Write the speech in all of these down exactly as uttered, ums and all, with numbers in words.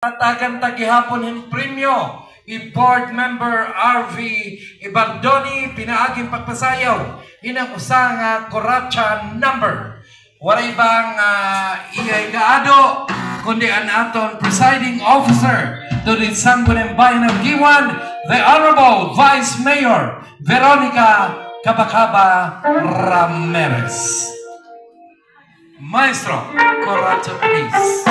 Hatagan ta gihapon hin premyo hi Board Member R V Ibardoni pinaagi hin pagpasayaw hinan usa nga kuratsa number. Waray iba nga, ah, iya igaado, kundi an aton presiding officer to the Sangguniang Bayan of Guiuan, the Honorable Vice Mayor Veronica Cabacaba Ramirez. Maestro, kuratsa, please.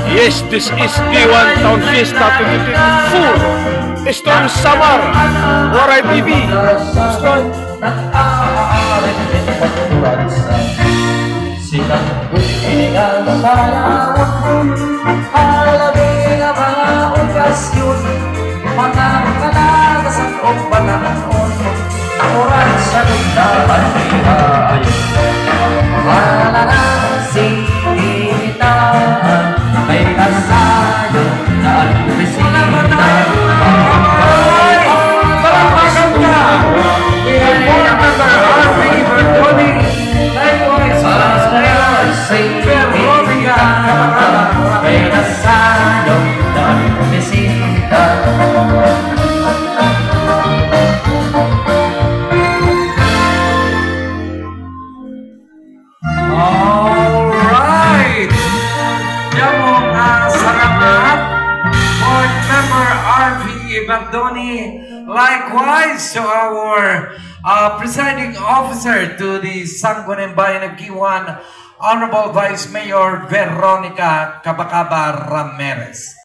Yes, this is Guiuan Town Fiesta twenty twenty-four. Storm Samar, Waray B B. Storm. All right. Damo nga salamat, Board Member R V Ibardoni. Likewise to our, uh, presiding officer to the Sangguniang Bayan of Guiuan, Honorable Vice Mayor Veronica Cabacaba Ramirez.